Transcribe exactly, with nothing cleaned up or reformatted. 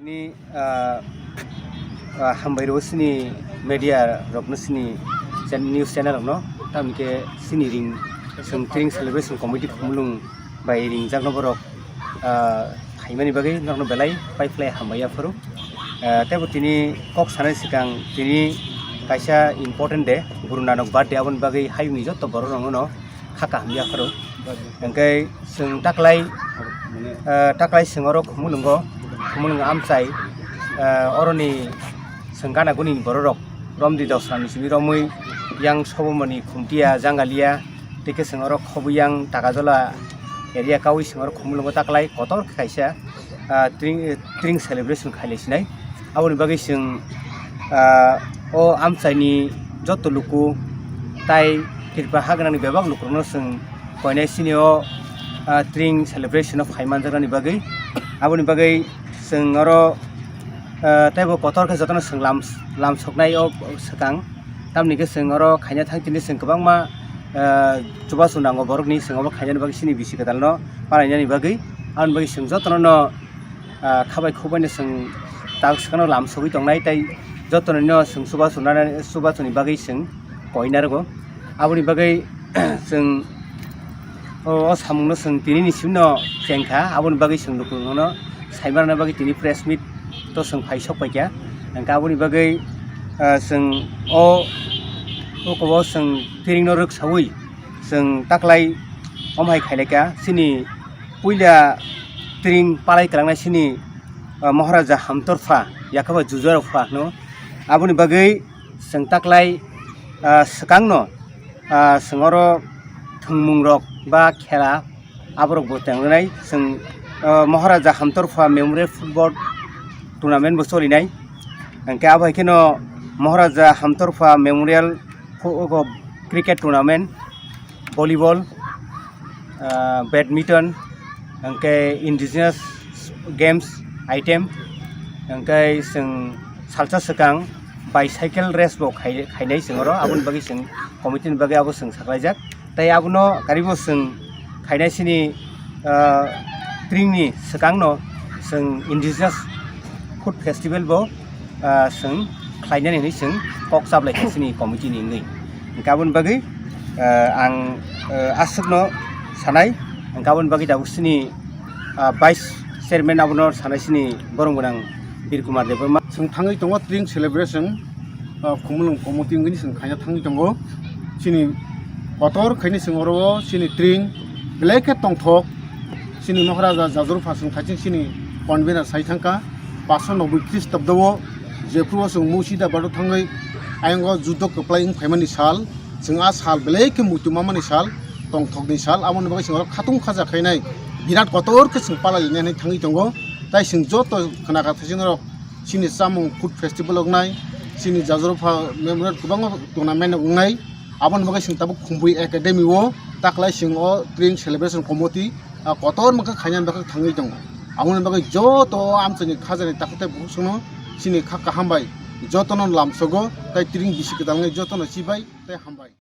Ni, ah, ah, hambai rw sini media rokno sini chan-, news channel rokno, tamni khe sini ring, chwng Tring Celebration Committee Khumulwng bai ringjakno borok, ah, phaimani bagwi norokno belai pai phlai hambai yaphuru. Ah, teibo tini kok sanai swkang tini kaisa important day, Guru Nanok birthday, aboni bagwi hayungni joto borok rokno kha kaham yaphuru. Hwnkhe chwng taklai, ah, taklai chwng oro Khumulwngo, Khumulwng amchai, ah, oroni chwng gana guni bororok romdi dosrani simi romwi yang Sobomoni, Khumtiya, Jangalia, tei khe chwng oro Khobuyang, Takajola area kawi chwng oro Khumulwngo taklai kotor khe kaisa, ah, Tring, Tring celebration khailai sinai. Aboni bagwi chwng, ah, o amchaini joto luku tai Tripura hagwnani bebak lukurokno chwng koinai sini o, ah, Tring celebration o phai manjaknani bagwi. Aboni bagwi chwng oro, ah, teibo kotor khe jotono chwng lam, lam soknai o swkang. Tamni khe chwng oro khaina thang tini chwng kwbangma, ah, chubachu nango borokni chwng obo khainani bagwi chini bisi kwtalno palainani bagwi. Aboni bagwi chwng jotono no, ah, khabai khukbaino chwng tak swkangno lam sogwi tongnai tei jotono no chwng chubachu nanani, chubachuni bagwi chwng koinargo. Aboni bagwi chwng o, o samungno chwng tinini simno chengkha, aboni bagwi chwng lukurokno saimanna bagwi tini press meet to chwng phai sok paikha. Hwnkhe aboni bagwi, ah, chwng o, o kobo chwng Tringno rwksawi chwng taklai omhai khailaikha chini puila Tring palai kwlangnai chini, ah, Maharaja Hamtorpha, yakhaba Jujarokpha hwno. Aboni bagwi chwng taklai, ah, swkangno, ah, chwng oro thwngmungrok ba khela aborokbo tengrinai. Chwng, ah, Maharaja Hamtorpha Memorial Football Tournament bo cholinai. Hwnkhe abo hai kheno Maharaja Hamtorpha Memorial fo-, ogo cricket tournament, volleyball, ah, badminton, hwnkhe indigenous games item, hwnkhe chwng salsa swkang bicycle race bo khai-, khainai chwng oro, aboni bagwi chwng committee ni bagwi abo chwng saklaijak. Tei abono karibo chwng khainai sini, ah, Tringni swkangno chwng indigenous food festival bo, ah, chwng khlainani hwnwi chwng kok chablai kha chini committee ni wngwi. Hwnkhe aboni bagwi, ah, ang, ah, aswkno sanai, hwnkhe aboni bagwi tabuk chini, ah, vice chairman abono sanai chini borom gwnang Bir Kumar Debbarma. Chwng thangwi tongo Tring celebration, ah, Khumulwng committee wngwi chwng khaina thangwi tongo. Chini kotor khaini chwng oro o chini Tring belai khe tongthok. Chini Maharaja Jajarupha chwng thaiching chini convener sai thangkha. Paso noboi Christabdo o jephru o chwng Murshidabad o thangwi ayang o judo kwplai wng phaimani sal. Chwng a sal belai khe muitu mamani sal, tongthokni sal. Aboni bagwi chwng oro khatung khaja khainai birat kotor khe chwng palainani thangwi tongo. Tai chwng joto khna kha thaiching rok chini chamung food festival wngnai, chini Jajarupha Memorial kwbangma tournament wngnai. Aboni bagwi chwng tabuk Khumbui Academy o taklai chwng o Tring Celebration Committee, ah, kotor mokhe khaina bagwi thangwi tongo. Aboni bagwi joto o amchaini khajani takhuk tei bukhuk songno chini kha kaham bai jotono lamsogo tei Tring bisi kwtal wngwi jotono chibai tei hambai.